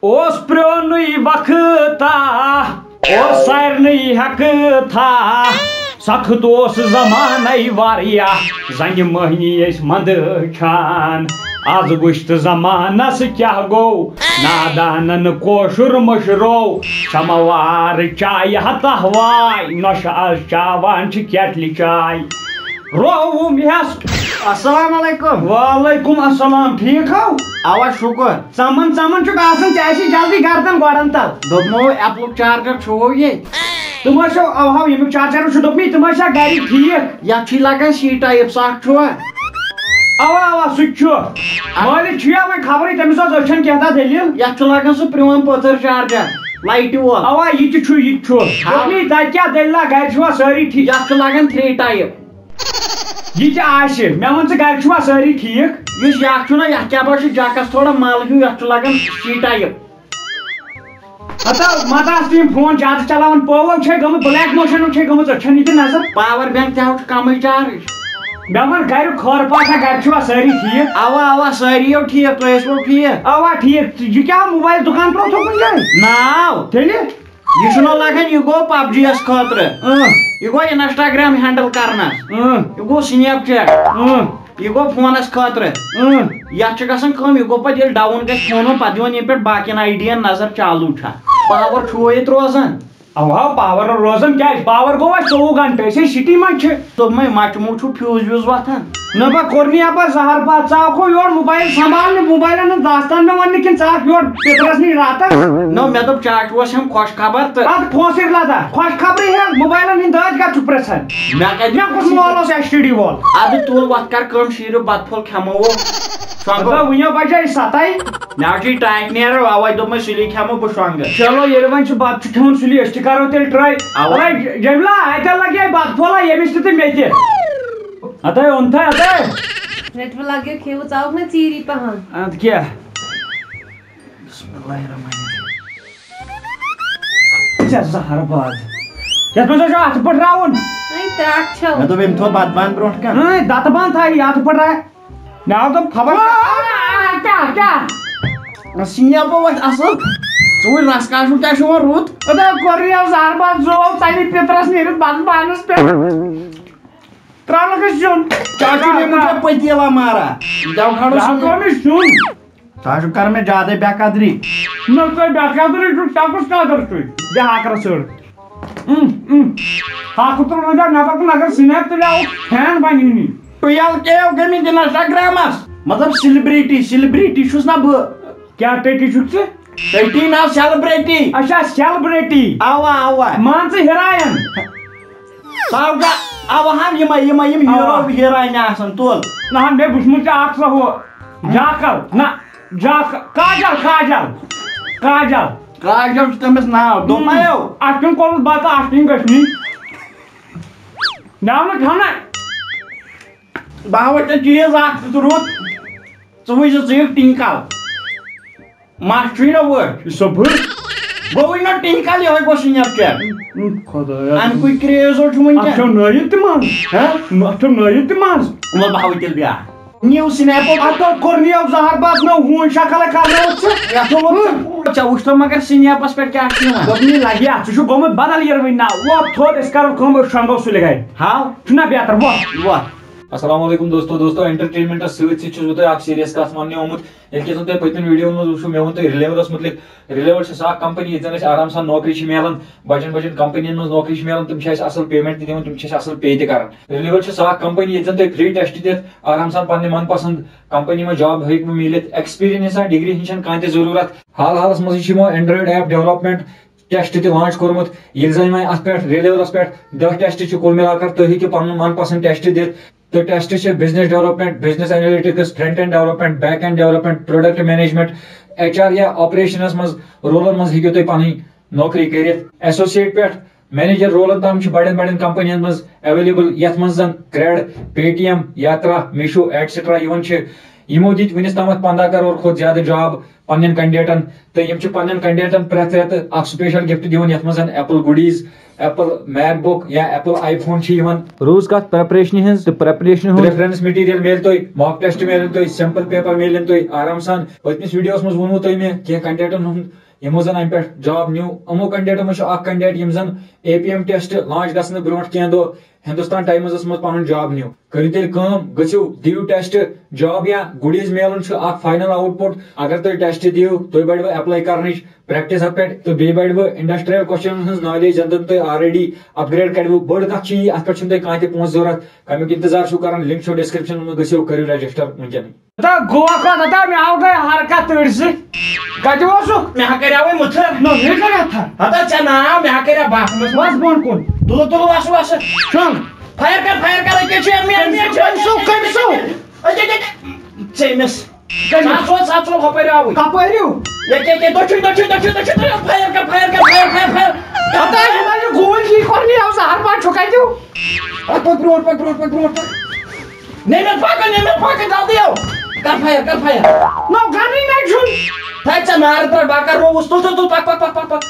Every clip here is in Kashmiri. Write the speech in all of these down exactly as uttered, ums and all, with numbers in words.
اوس پرٛونُے وقتا، اوس سارنٕے ہٮ۪کہٕ تھا۔ سخت اوس زمانَے واریاہ، زنٛگہِ مٔہنی ٲسۍ منٛدٕ کھٮ۪ان۔ از وٕچھ تہٕ زمانس کیٛاہ گوٚو، نادانن کٲشُر مٔشرو۔ سماوار چایہِ ہتہ واے، نۄشہِ از چاوان چھِ کیٹلہِ چاے۔ رووُم یس۔ السلام علیکم۔ وعلیکم السلام، ٹھیک ہو؟ اوا شکر۔ ژمن ژمن چھُکھ آسان، ژےٚ آسی جلدی گردن گۄڈن تل۔ دوٚپمو ایپلُک چارجر چھُوو یے؟ تِم ٲسۍ، او ہو، ییٚمیُک چارجر چھُ دوٚپمُت، تِم ٲسۍ گرِکۍ ٹھیک۔ یتھ چھُے لگان سی ٹایپ، سکھ چھُوا؟ اوا اوا، سُہ تہِ چھُ۔ مٲلِک چھُ یا وۄنۍ خبرٕے، تٔمِس ٲس أچھن کینٛہہ تام دٔلیٖل۔ یتھ چھُ لگان سُہ پرٛون پٔتٕر چارجر، لایٹہِ وول۔ اوا، یہِ تہِ چھُ، یہِ تہِ چھُ۔ ہاو۔ دوٚپمَے، تتہِ کیٛاہ دٔلیٖلہ، گرِ چھُوا سٲری ٹھیٖک؟ یتھ چھُ لگان تھری ٹایپ۔ یہِ تہِ آسہِ، مےٚ ووٚن ژٕ گرِ چھُوا سٲری ٹھیٖک؟ یُس یہِ اکھ چھُ نا، یتھ کیٛاہ باسہِ جکس تھوڑا مل ہیوٗ، یتھ چھُ لگان سی ٹایپ۔ ہتا مت آس تِم فون زیادٕ چلاوان، پٲوو چھے گٔمٕژ، بلیک موشن چھے گٔمٕژ، أچھن یہِ تہِ نظر۔ پاور بینک تہِ ہاو چھُ کمٕے چارج۔ مےٚ ووٚن گرِ خٲر پاٹھا، گرِ چھِوا سٲری ٹھیٖک؟ اوا اوا، سٲری یو ٹھیٖک، تُہۍ ٲسوٕ ٹھیٖک؟ اوا ٹھیٖک، یہِ کیٛاہ موبایل دُکان ترٛوو تھوٚو کُنہِ جایہِ؟ ناو؟ تیٚلہِ؟ یہِ چھُنہ لگان، یہِ گوٚو پب جی یس خٲطرٕ۔ اۭں۔ یہِ گوٚو انسٹاگرام ہینڈل کرنس۔ اۭں۔ یہِ گوٚو سنیپ چیٹ۔ اۭں۔ یہِ گوٚو فونس خٲطرٕ۔ اۭں۔ یتھ چھِ گژھان کٲم، یہِ گوٚو پتہٕ ییٚلہِ ڈاوُن گژھِ فونو، پتہٕ دِوان ییٚمہِ پٮ۪ٹھ باقین آیڈین نظر چالو چھا۔ پاور چھُ ییٚتہِ روزان۔ اوا، پاور روزان کیٛازِ؟ پاور گوٚو اَسہِ ژوٚوُہ گنٹہٕ، أسۍ ہے سٹی منٛز چھِ۔ دوٚپمَے مچہِ مو چھُ فیوز ویوز وۄتھان۔ نہ با، کوٚر نہٕ یپٲرۍ زہر باد، ژٕ آکھ یور موبایل سنبھالنہِ، موبایلن ہٕنٛز داستان مےٚ وننہٕ کِنہٕ ژٕ آکھ یور پِترس نِش راتس؟ نو، مےٚ دوٚپ چاچوس ہٮ۪م خۄش خبر تہٕ۔ ادٕ پھونسٕے لدا، خۄش خبرٕے ہٮ۪م، موبایلن ہٕنٛدۍ دٲدۍ کتھ چھُکھ پرژھان؟ مےٚ کتہِ مےٚ کُس مول اوس ایس ٹی ڈی وول؟ ادٕ تُل وۄتھ کر کٲم، شیٖرِو بتہٕ پھوٚل کھٮ۪مو۔ مطلب، وُنہِ بجے ستاے۔ مےٚ حظ چھُ یہِ ٹانٛکہِ نیران، اَوَے دوٚپمَے سُلی کھٮ۪مو بہٕ شۄنٛگہٕ۔ چلو، ییٚلہِ وۄنۍ چھُ بتہٕ چھُ کھیوٚن سُلی، أسۍ تہِ کرو تیٚلہِ ٹراے۔ اَوا۔ اَلے، جمیلا، اَتہِ لگہِ ہے بتہٕ پھوٚلہ ییٚمِس تہِ تہٕ مےٚ تہِ۔ اَدَے اوٚن تھَے، اَدَے۔ رٔٹِو لگیو کھیوٚو، ژاوُکھ نہ ژیٖری پہن۔ اَدٕ کیٛاہ؟ بسم اللہ الرحمن الرحیم۔ ژےٚ زہر باد۔ یَتھ منٛز حظ چھُ اَتھٕ پٲٹھۍ راوُن۔ اَے، ترٛٹھ چھَو۔ مےٚ دوٚپ، أمۍ تھوٚو بتہٕ بانہٕ برونٛٹھ کَنہِ۔ اَے، دَتہٕ بانہٕ تھایہِ اَتھٕ پٲٹھۍ را-، مےٚ آو دوٚپ خبر۔ آ، آ، کیٛاہ، کیٛاہ؟ سِنیپو وۄتھِ اَصٕل۔ ژٕ وٕچھ رَس کاشُن کیٛاہ چھُ یِوان رُت۔ اَدٕ کوٚر یہِ زہر باد زوو ژَلہِ پِترَس نیٖرِتھ بَتہٕ بانَس پٮ۪ٹھ۔ ترٛاونہٕ گٔژھ زیُن۔ چاچو، یہِ مُجھے پٔتیٖلا مارا۔ یہِ دَو کھاڑو یہِ ہا سُنٛد۔ کوٚر مےٚ زیُن۔ ژٕ حظ چھُکھ کران مےٚ زیادَے بے قدری۔ نہ، ژٕ بے قدری چھُکھ، ژےٚ کُس قدر چھُے؟ دِ ہاکرَس أڑ۔ اۭں، اۭں۔ ہاکہٕ تُل وۄنۍ نٮ۪بر کُن، اگر سِنیپ تُلہِ آو، فین بَنہِ نہٕ۔ ٹُویل کے او گٔمٕتۍ انسٹاگرامَس۔ مطلب سیلبریٹی، سیلبریٹی چھُس نہ بہٕ۔ کیٛاہ ٹٔٹی چھُکھ ژٕ؟ ٹٔٹی ناو سیلبریٹی۔ اچھا، سیلبریٹی۔ اوا، اوا۔ مان ژٕ ہیرایَن۔ ساوگا، اوا ہم یِمے، یِمے، یِم اوا۔ ہیرو، ہیرانہِ آسان، تُل۔ نہ، مےٚ وٕچھمُت چھُ اکھ سۄ ہُہ، جاکل، نہ، جاکل، کاجل، کاجل، کاجل۔ کاجل چھُ تٔمِس ناو، دوٚپمَیو۔ اَتھ چھُنہٕ کوٚرمُت بَتہٕ، اَتھ چھُنہٕ گژھنٕے۔ ناو نہٕ کھٮ۪ونَے۔ بہٕ ہاوَے ژےٚ چیٖز اَکھ تیُتھ رُت، ژٕ وٕچھ زِ ژٕ یِکھ ٹِنکَل۔ مَس چھُے نہ وٕٹھ۔ یہِ سا بٕٹھ۔ گوٚوٕے نہ ٹِنکَل، یِہوٚے گوٚو سِنیپ چیٹ۔ اُم، خۄدایا۔ اَمہِ کُے کرٛیز اوس چھُ وٕنکٮ۪ن۔ اَتھ چھو نٲیِد تہِ منٛز۔ ہہ؟ اَتھ چھو نٲیِد تہِ منٛز۔ وَلہٕ بہٕ ہاوَے تیٚلہِ بیٛاکھ۔ نِو سِنیپو۔ اَتھ کوٚر نِیو زَہر بَد نو ہوٗن شکل ہے کَرنٲوٕتھ ژٕ۔ یَتھ ووٚن ژےٚ وٕچھ تو مگر سِنیپَس پٮ۪ٹھ کیٛاہ چھُ یِوان۔ دوٚپمَے لَگہِ اَتھ، ژٕ چھُکھ گوٚمُت بدل یِروٕنۍ نا۔ وۄتھ تھوٚد، أسۍ کَرو کٲم، أسۍ شۄنٛگو سُلہِ گَرِ۔ ہاو۔ چھُنہ بہتر، وۄتھ۔ وۄتھ۔ السلام علیکم دوستو۔ دوستو، انٹرٹینمنٹس سۭتۍ سۭتۍ چھُس بہٕ تۄہہِ اکھ سیریس کتھ وننہِ آمُت۔ ییٚلہِ کہِ زن تۄہہِ پٔتمٮ۪ن ویڈیوَن منٛز وٕچھو، مےٚ ووٚن تۄہہِ ریلیور مُتعلِق۔ ریلیور چھِ سۄ اکھ کمپنی ییٚتہِ زن اَسہِ آرام سان نوکری چھِ میلان، بجن بجن کمپنین منٛز نوکری چھِ میلان، تِم چھِ اَسہِ اصل پیمنٹ تہِ دِوان، تِم چھِ اَسہِ اصل پے تہِ کران۔ ریلیور چھِ سۄ اکھ کمپنی ییٚتہِ زن تۄہہِ فری ٹیسٹ دِتھ آرام سان پننہِ من پسند کمپنی منٛز جاب ہیٚکِوٕ میٖلِتھ۔ ایکسپیرینس یا ڈگری ہٕنٛز چھنہٕ کانٛہہ تہِ ضروٗرت۔ حال حالس منٛز چھِ یِمو اینڈرایڈ ایپ ڈیولپمنٹ ٹیسٹ تہِ لانچ کوٚرمُت۔ ییٚلہِ زن وۄنۍ اتھ پٮ۪ٹھ ریلیورس پٮ۪ٹھ دَہ ٹیسٹ چھِ کُل مِلا کر، تُہۍ ہیٚکِو پنُن من پسند ٹیسٹ دِتھ۔ تہٕ ٹیسٹ چھِ business development, business analytics, front end development, back end development, product management, H R یا آپریشنس منٛز رولن منٛز ہیٚکِو تُہۍ پنٕنۍ نوکری کٔرِتھ۔ ایسوسیٹ پٮ۪ٹھ مینیجر رولن تام چھِ بڑٮ۪ن بڑٮ۪ن کمپنین منٛز اویلیبل، یتھ منٛز زن کریڈ، پے ٹی ایم، یاترا، میشو، ایٹسٹرا یِوان چھِ۔ یِمو دِتۍ وُنِس تامتھ پنٛداہ کرور کھۄتہٕ زیادٕ جاب پننٮ۪ن کینڈیڈیٹن، تہٕ یِم چھِ پننٮ۪ن کینڈیڈیٹن پرٛٮ۪تھ رٮ۪تہٕ اکھ سپیشل گفٹ دِوان، یتھ منٛز زن ایپل گُڈیز، ایپل میک بُک یا ایپل آئی فون چھِ یِوان۔ روٗز کتھ پریپریشنہِ ہٕنٛز تہٕ پریپریشنہِ ہُنٛد۔ ریفرنس مٹیریل میلہِ تۄہہِ، ماک ٹیسٹ میلن تۄہہِ، سیمپل پیپر میلن تۄہہِ آرام سان۔ پٔتمِس ویڈیوس منٛز ووٚنوٕ تۄہہِ مےٚ کینٛہہ کنڈیڈن ہُنٛد، یِمو زن امہِ پٮ۪ٹھ جاب نیوٗ۔ یِمو کنڈیڈو منٛز چھُ اکھ کنڈیڈ یِم زن A P M test launch گژھنہٕ برونٛٹھ کینٛہہ دۄہ ہندوستان ٹائمزس منٛز پنُن جاب نیوٗ۔ کٔرِو تیٚلہِ کٲم، گٔژھِو دِیِو ٹیسٹ۔ جاب یا گُڈیٖز میلُن چھُ اکھ فاینل آؤٹ پُٹ۔ اگر تُہۍ ٹیسٹ دِیِو، تُہۍ بڑِوٕ ایپلاے کرنٕچ پریکٹس اتھ پٮ۪ٹھ، تہٕ بیٚیہِ بڑِوٕ انڈسٹریل کوسچنن ہٕنٛز نالیج، یَنہٕ تۄہہِ آلریڈی اپگریڈ کَرِوٕ۔ بٔڑ کَتھ چھِ یہِ، اَتھ پٮ۪ٹھ چھُنہٕ تۄہہِ کانٛہہ تہِ پونٛسہٕ ضوٚرَتھ۔ کَمیُک انتظار چھُو کران، لِنک چھو ڈسکرپشنَس منٛز، گٔژھِو کٔرِو رجسٹر وٕنکیٚنٕے۔ ہتا گوکھ ہتا مےٚ آو گٔے حرکت تٔڑۍ سۭتۍ۔ کَتہِ اوسُکھ؟ مےٚ ہا کَریاوٕے مٕتھٕر۔ نہ، مےٚ کَرے تھر۔ ہتا ژےٚ ناو، مےٚ ہا کَرے بَکھ منٛز۔ بَس بۄن کُن۔ تُلو، تُلو، وَسہٕ، وَسہٕ۔ شۄنٛگ۔ فایَر کَر، فایَر کَر، أکے چھُ، أمۍ، أمۍ، أمۍ چھُ۔ کٔمۍ سُہ؟ کٔمۍ سُہ؟ أکے، أکے، أکے۔ ژےٚ أمِس۔ کٔمِس؟ سُہ ہا ژوٚل، سُہ ہا ژوٚل ہۄپٲرۍ آوُے۔ کَپٲرۍ ہیوٗ؟ ییٚکے، ییٚکے، دٔچھُن، دٔچھُن، دٔچھُن، دٔچھُن، دٔچھُن، فایَر کَر، فایَر کَر، فایَر، فایَر، فایَر۔ ہتا، یہِ ما چھُ گوٗلۍ یی کَرنہِ، یہِ آو زَہر بَتہٕ چھُ کَتہِ ہیوٗ؟ پَکھ، پَکھ برونٛٹھ، پَکھ برونٛٹھ، پَکھ برونٛٹھ، پَکھ۔ نٮ۪مِتھ پَکھ، نٮ۪مِتھ پَکھ، جلدی آو۔ کَر فایَر، کَر فایَر۔ نو، گَنٕے نَے چھُنہٕ۔ تھَے ژےٚ نارٕ ترٛٹھ، بہٕ کَر رووُس۔ تُل، تُل، تُل، پَکھ، پَکھ، پَکھ، پَکھ، پَکھ۔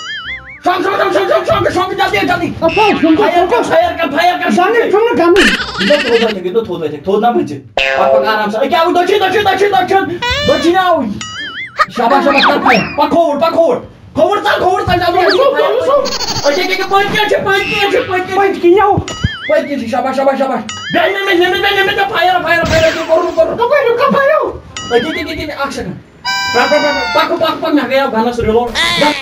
شۄنٛگ، شۄنٛگ، شۄنٛگ، جلدی، جلدی۔ اَپا، شۄنٛگ، فایَر کَر، شۄنٛگ۔ فایَر کَر، فایَر کَر۔ گَنٕے چھُنہٕ، گَنٕے۔ یہِ گوٚو تھوٚد وَتھِ، یہِ گوٚو تھوٚد وَتھِ، تھوٚد نہ بٕتھِ۔ پَکھ، پَکھ آرام سان۔ أکیٛاہ آوُے دٔچھِنۍ، دٔچھِنۍ، دٔچھِنۍ، دٔچھِنۍ۔ دٔچھِنۍ آوُے۔ شاباش، شاباش، کَر فایَر۔ پَکھ کھووُر، پَکھ کھووُر۔ کھووُر ژَل، کھووُر ژَل، جلدی، جلدی۔ أکیٛاہ، أکیٛاہ، أکیٛاہ، پٔتۍ کِنۍ چھِ، پٔتۍ کِنۍ چھِ، پٔتۍ کِنۍ چھِ۔ پٔتۍ کِنۍ چھِ، شاباش، شاباش، شاباش۔ بیٚہہ، مےٚ، مےٚ، مےٚ، مےٚ، مےٚ، مےٚ، فایَر، فایَر، فایَر، أکیٛاہ، کوٚرُن، کوٚرُن۔ کَپٲرۍ ہیوٗ، کَپٲرۍ ہیوٗ؟ أکیٛاہ، أکیٛاہ، أکیٛاہ، أکیٛاہ، اَکھ سیکنڈ۔ پَکھ، پَکھ، پَکھ، پَکھ، پَکھ، پَکھ، مےٚ گٔیو گَنَس reload۔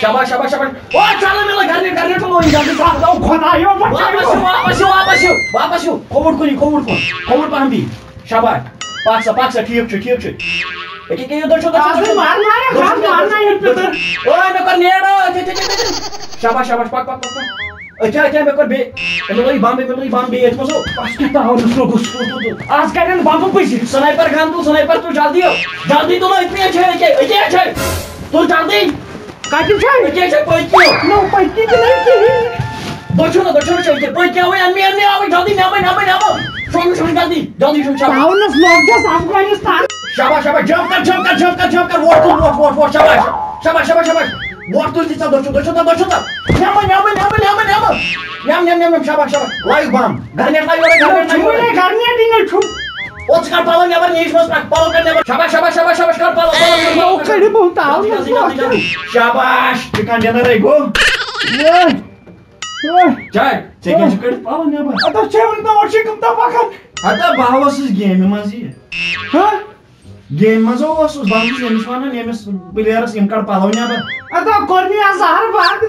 شاباش، شاباش، شاباش۔ او، چَلو، مےٚ لٔگۍ گرنیٹ، گرنیٹ لوٚگ، جلدی پَکھ۔ او، خۄدایو، بَچٲیِو۔ واپَس یِو، واپَس یِو، واپَس یِو۔ کھووُر کُنی، کھووُر کُن۔ کھووُر پَہَم بِہِو۔ شاباش۔ پَکھ سا، پَکھ سا، ٹھیٖک چھُ، ٹھیٖک چھُ۔ أکیٛاہ، أکیٛاہ، یہِ دٔچھُن، دٔچھُن، آز ہے دٔچھُن۔ مارناے، دٔچھُن، آز دٔچھُن، مارناے، دٔچھُن۔ ییٚلہِ پیٚتٕر۔ او، مےٚ کوٚر نیٹ، آ، أتھۍ، أتھۍ، أتھۍ، أتھۍ۔ شاباش، شاباش، پَکھ، پَکھ، پَکھ، پَکھ۔ أتھۍ، أتھۍ، مےٚ کوٚر بیٚیہِ، مےٚ لوٚگ بمبہٕ، مےٚ لوٚگ بمبہٕ بیٚیہِ أتھۍ منٛز۔ اَتھ کیٛاہ تاونَس لوٚگُس؟ تُل، تُل، تُل۔ آز کَتٮ۪ن بمبہٕ پٔزِ؟ سنایپر گن تُل، سنایپر تُل، جلدی یو۔ جلدی تُلو، أتنٕے چھے، أکے، أکے چھے۔ تُل جلدی۔ کَتہِ چھے؟ أکے چھے پٔتۍ کِنۍ۔ نو، پٔتۍ کِنۍ تہِ نہٕ کِہیٖنۍ۔ دٔچھُن، دٔچھُن چھے، أکے پٔتۍ کِنۍ آوٕے، اَنمٕے، اَنمٕے آوٕے، جلدی، نٮ۪مٕے، نٮ۪مٕے، نٮ۪مٕے۔ شۄنٛگ، شۄنٛگ، جلدی، جلدی شۄنٛگ، شاباش۔ تاونَس لوٚگ جس افغانستان۔ شاباش، شاباش، jump کر، jump کر، jump کر، jump کر، وۄٹھ تُل، وۄٹھ، وۄٹھ، وۄٹھ، شاباش۔ شاباش، شاباش، شاباش۔ وۄٹھ تُل تہِ ژےٚ، دٔچھُن، دٔچھُن، دٔچھُن، دٔچھُن۔ نٮ۪مہٕ، نٮ۪مہٕ، نٮ۪مہٕ، نٮ۪مہٕ، نٮ۪مہٕ۔ نٮ۪م، نٮ۪م، نٮ۪م، نٮ۪م، شاباش، شاباش۔ Live bomb. گرنیٹ لایِو اورَے، گرنیٹ لایِو اورَے۔ گرنیٹ دِنَے چھُم۔ او، ژٕ کَڑ پَلو نٮ۪بَر، نیٖج منٛز کَڑ، پَلو کَڑ نٮ۪بَر۔ شاباش، شاباش، شاباش، شاباش، کَڑ پَلو، پَلو، پَلو، پَلو۔ نو کٔڑِو بہٕ تاو۔ جلدی، جلدی، جلدی، جلدی۔ شاباش، چِکَن ڈِنَرٕے گوٚو۔ وٲے، وٲے۔ جاے، ژےٚ کیٛازِ کٔڑِتھ پَلو نٮ۪بَر؟ اَدٕ چھے وٕنہِ تام چھِ کٕم تام پَکان۔ ہَتا بہٕ ہا اوسُس گیمہِ منٛز یہِ۔ ہہ؟ گیمہِ منٛز اوسُس، بہٕ اوسُس ییٚمِس وَنان، ییٚمِس پٕلیرَس، یِم کَڑ پَلو نٮ۪بَر۔ اَدا کوٚر مےٚ اَز زَہر بَد۔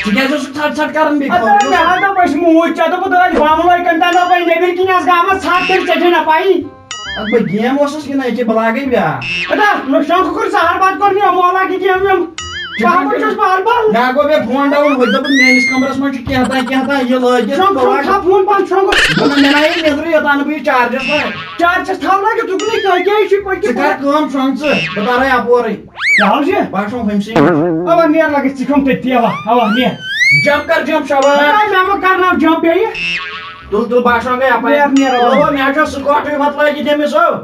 ژٕ کیٛازِ اوسُکھ ژھَٹ ژھَٹ کَران بیٚیہِ؟ اَدا خٲطرٕ؟ مےٚ ہا دوٚپ، أسۍ موٗدۍ، ژےٚ دوٚپُتھ، أسۍ باملٲے کَنہِ تام دوٚپ، أسۍ نیٚبٕرۍ کِنۍ آسہٕ گامَس ژھَٹ، تیٚلہِ ژےٚ چھے نہ پَیی۔ اَدٕ بہٕ گیم اوسُس گِنٛدان، ییٚکیٛاہ بہٕ لاگَے بیٛاکھ۔ اَدا، نۄقصان کُکُر زَہر بَد کوٚر مےٚ، مولا کہِ گیم ویم۔ بہٕ ہا چھُس بار بار۔ مےٚ گوٚو مےٚ فون ڈاوُن، ہُتہِ دوٚپُن، میٛٲنِس کَمرَس منٛز چھُ کینٛہہ تام، کینٛہہ تام، یہِ لٲگِتھ، شۄنٛگ، بہٕ شۄنٛگ، لاگہٕ۔ تھاو فون پَنُن شۄنٛگُن۔ دوٚپُن، مےٚ نہ یی نیٚنٛدرٕے، یوٚتام نہٕ بہٕ یہِ چارجَس لاگہٕ۔ چارجَس تھاو لٲگِتھ، ژٕ کُنے کیٛاہ، کیٛاہ چھُے پٔکِتھ؟ ژٕ کَر کٲم، شۄنٛگ ژٕ، بہٕ تَرَے اَپورَے۔ کیٛاہ حظ چھِ؟ بہٕ ہا شۄنٛگہٕ ہُمہِ سۭتۍ۔ اَوا، نیر لَگَے، ژٕ شۄنٛگ تٔتی، اَوا، اَوا، نیر۔ جمپ کر جمپ، شاباش۔ ہے، مےٚ مہ کَرناو جمپ بیٚیہِ۔ تُل، تُل، بہٕ ہا شۄنٛگَے اَپٲرۍ۔ نیر، نیر، اَوا۔ تُل، مےٚ ہا چھُ سُکاٹ ہیوٗ ہَتھ لٲگِتھ أمِس، ہو۔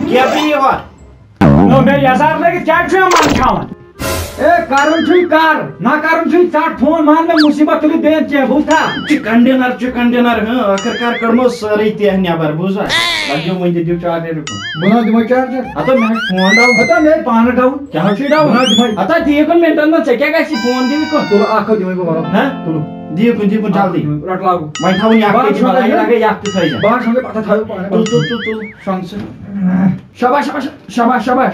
کیپری یوت۔ نو، مےٚ یَزار لٲگِتھ کیٛازِ چھُ یِم منٛدچھاوان؟ اے، کرُن چھُے کر، نہ کرُن چھُے ژٹ۔ فون مان مےٚ، مُصیبت تُلہِ بیٚیہِ کینٛہہ، بوٗزتھا؟ چِکن ڈنر، چِکن ڈنر، ہٕں، ٲخٕر کار کٔڑمو سٲرٕے تہِ نٮ۪بر، بوٗزوا؟ وۄنۍ دِیِو، وۄنۍ دِیِو چارجر یُکُن۔ بہٕ نہ دِمے چارجر۔ ہتا مےٚ چھُ فون ڈاوُن۔ ہتا مےٚ پانہٕ ڈاوُن۔ کیٛاہ چھُے ڈاوُن؟ بہٕ نہ دِمے۔ ہتا دِیِو کُن منٹن منٛز، ژےٚ کیٛاہ گژھِ فون دِوِ کُن؟ تُلہٕ اکھ ہتھ دِمے بہٕ وَلہٕ۔ ہہ؟ تُلہٕ۔ دِیِو کُن، دِیِو کُن، جلدی۔ رٹ لاگو۔ وۄنۍ تھاوُن یَکھ بہٕ تہِ، ہا بہٕ لاگے، شۄنٛگہٕ، لاگے یَکھ تہِ تھٲیزِ۔ بہٕ ہا شۄنٛگہٕ، پتہٕ تھاوٕ پانَے۔ تُل، تُل، تُل، تُل، شۄنٛگ ژٕ۔ شاباش، شاباش، شاباش، شاباش۔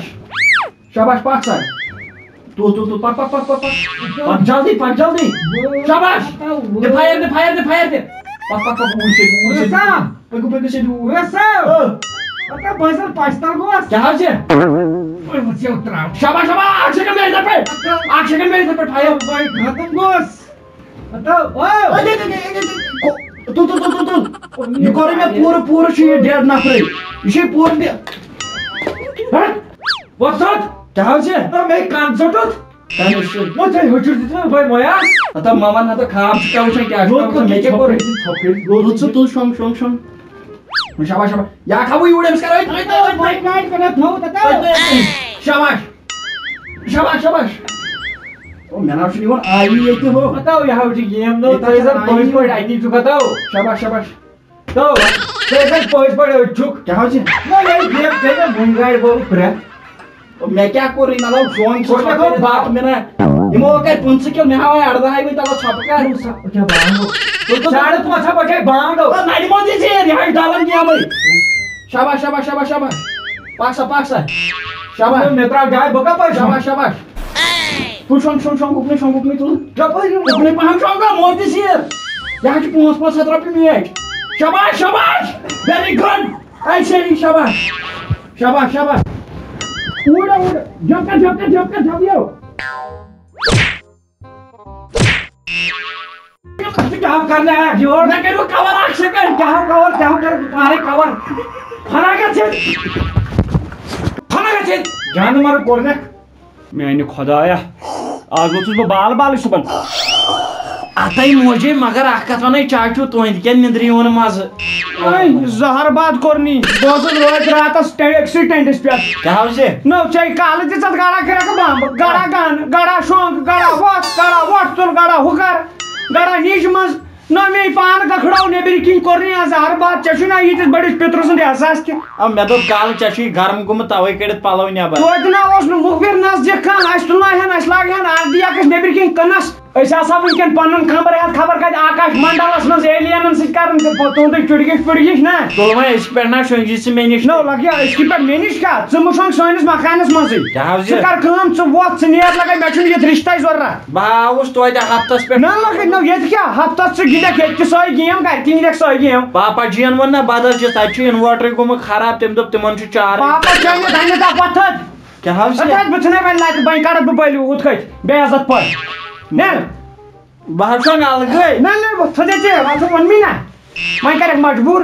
شاباش، پَکھ سا۔ تُل، تُل، تُل، پَکھ، پَکھ، پَکھ، پَکھ، پَکھ۔ پَکھ جلدی، پَکھ جلدی۔ شاباش۔ دِ فایَر، دِ فایَر، دِ فایَر، دِ۔ پَکھ، پَکھ، پَکھ، اوٗرۍ سۭتۍ، اوٗرۍ سۭتۍ۔ رسا۔ پٔکِو، پٔکِو سۭتۍ اوٗرۍ۔ رسا۔ او۔ پَکھ، بہٕ زَن پَشتاو گوس۔ کیٛاہ حظ چھِ؟ وۄنۍ وٕچھ یَو ترٛاو۔ شاباش، شاباش، اَکھ سیکنڈ بیٚیہِ یِتھَے پٲٹھۍ۔ اَکھ سیکنڈ بیٚیہِ یِتھَے پٲٹھۍ، فایَر۔ وۄنۍ ختم گوس۔ ہتو، او! تُل، تُل، تُل، تُل، تُل۔ یہِ کوٚرُے مےٚ پوٗرٕ، پوٗرٕ چھُ یہِ ڈیڈ نفرٕے۔ یہِ چھُے پوٗرٕ ڈے-، ہٹ! وۄتھ ژٕ۔ کیٛاہ حظ چھِ؟ نہ، مےٚ کَن ژوٚٹُتھ۔ کَمہِ سۭتۍ؟ وۄتھ ژٕ، ہیوٚچھُر دِتھ مےٚ بَے مۄیاس۔ ہتا ماما، نہ تہٕ خاب چھُ کیٛاہ وٕچھان، کیٛاہ چھُ یوٚت کَرُن، مےٚ کیٛاہ کوٚرُے؟ ژھۄپہٕ کٔرِتھ، یوٚت تُل ژٕ، تُل، شۄنٛگ، شۄنٛگ، شۄنٛگ۔ شاباش، شاباش۔ یا تھاوو یوٗرۍ أمِس کَرو أتھۍ، أتھۍ، أتھۍ، أتھۍ۔ لایٹ، لایٹ کَرو تھاوو تَتھ۔ أتھۍ، أتھۍ۔ شاباش۔ شاباش، شاباش۔ مےٚ نہ حظ چھُنہٕ یِوان آیی ییٚتہِ ہُہ۔ پتہٕ یہِ حظ چھِ گیم، نو، ییٚتہِ ژٕ حظ ٲسۍ زن چھَنہٕ پٔزۍ آیی۔ پٲٹھۍ اَتی چھُکھ، ہتو۔ شاباش، شاباش۔ تو، ژٕ ٲسۍ زن پٔزۍ پٲٹھۍ أتھۍ چھُکھ۔ کیٛاہ حظ چھِ؟ نہ، یہِ گیم ژےٚ مےٚ وُنۍ گاڑِ گوٚو پرٛٮ۪تھ۔ مےٚ کیٛاہ کوٚرُے؟ مطلب، فون کوٚر مےٚ کوٚر بَتھ۔ مےٚ نہ، یِمو کَرِ پٕنٛژٕہ کِلوٗ، مےٚ ہاوے اَرداہے وۄنۍ، تَلہٕ ژھۄپہٕ کَر۔ کیٛاہ بانٛگو؟ تُل، تُل، ساڑٕ پانٛژھ ہا بجے بانٛگو۔ او، نَرِ منٛز تہِ ژیر، یہِ ہا چھُ ڈَلان گیمٕے۔ شاباش، شاباش، شاباش، شاباش۔ پَکھ سا، پَکھ سا۔ شاباش۔ مےٚ ترٛاو جاے، بہٕ کَپٲرۍ شاباش، شاباش۔ تُل شۄنٛگ، شۄنٛگ، شۄنٛگ اُکنُے، شۄنٛگ اُکنُے، تُل۔ کَپٲرۍ؟ اُکنُے پَہَم شۄنٛگ، مور تہِ ژیر۔ یہِ ہا چھُ پانٛژھ پانٛژھ ہَتھ رۄپیہِ میچ۔ شاباش، شاباش۔ Very good۔ ایسے ہی، شاباش۔ شاباش، شاباش۔ اوٗرۍ، اوٗرۍ۔ جمپ کر، جمپ کر، جمپ کر، جمپ یو۔ کیا کرنا ہے یور؟ میں کرو کور اکھ سیکنڈ۔ کیا کور، کیا کر، پانے کور۔ فنا گژھِ۔ فنا گژھِ۔ جانور کوٚر مےٚ۔ میانہِ خۄدایا، آز ووتھُس بہٕ بالہٕ بالٕے صُبحن۔ اَتَے موجے، مگر اَکھ کَتھ وَنَے، چاچوٗ، تُہٕنٛدِ کیٛاہ نِندرِ یِوان مَزٕ؟ وۄنۍ زہر باد کوٚرنی۔ بہٕ اوسُس رٲتۍ راتَس ٹے-، أکسٕے ٹٮ۪نٛٹَس پٮ۪ٹھ۔ کیٛاہ حظ یہِ؟ نو چے کالہٕ دِژَتھ گڑا کھرٛٮ۪کہٕ بمب، گڑا گَن، گڑا شۄنٛگ، گڑا وۄتھ، گڑا وۄٹھ تُل، گڑا ہُہ کر، گڑا نِج منٛز۔ نہ مے پان گکھڑاو نیبر کِنۍ کوٚر نہٕ آز ہر بات، ژےٚ چھُے نہ ییٖتِس بٔڑِس پِترٕ سُنٛد احساس تہِ۔ آ، مےٚ دوٚپ کالہٕ ژےٚ چھُے گرم گوٚمُت، توے کٔڑِتھ پلو نٮ۪بر۔ توتہِ نہ اوس نہٕ مُخبر نزدیٖک کانٛہہ، اَسہِ تُلناوہن، اَسہِ لاگہن اردی اکھ أسۍ نیبر کِنۍ کٕنس۔ أسۍ آسہٕ ہا وٕنکٮ۪ن پنُن خبر ہٮ۪تھ خبر کتہِ آکاش منڈلس منٛز ایلینن سۭتۍ کران تہٕ پتہٕ تُہُنٛدُے چُڑگِش پُڑگِش نہ۔ تُل وۄنۍ أزکہِ پٮ۪ٹھ نہ شۄنٛگی ژٕ مےٚ نِش۔ نو لگیا أزکہِ پٮ۪ٹھ مےٚ نِش کیٛاہ؟ ژٕ مہٕ شۄنٛگ سٲنِس مکانس منٛزٕے۔ کیٛاہ حظ ژٕ یہِ؟ کر کٲم، ژٕ وۄتھ، ژٕ نیر لگے، مےٚ چھُنہٕ یہِ رشتَے ضروٗرت۔ بہٕ آوُس توتہِ ہفتس پٮ۪ٹھ۔ نہ لگے، نہ ییٚتہِ کیٛاہ؟ ہفتس ژٕ گِنٛدکھ ییٚتہِ تہِ سۄے گیم، گرِ تہِ گِنٛدکھ سۄے گیم۔ پاپا جی ین ووٚن نہ بدل چیٖز، تتہِ چھُ inverter گوٚمُت خراب، تٔمۍ دوٚپ تِمن چھُ charge۔ پاپا جی ین ووٚن، تَمہِ دۄہ پتہٕ۔ کیٛاہ حظ چھِ؟ تتھ حظ بہٕ ژھٕنے وۄنۍ لتہِ، وۄنۍ کڑکھ بہٕ بٔلِو ہُتھ کٔٹھۍ بے عزت پٲٹھۍ۔ نیر۔ بہٕ حظ چھُس الگٕے۔ نہ، نہ، بہٕ تھٲوزے ژےٚ، وۄنۍ ژٕ ووٚن مےٚ نہ۔ وۄنۍ کرکھ مجبوٗر۔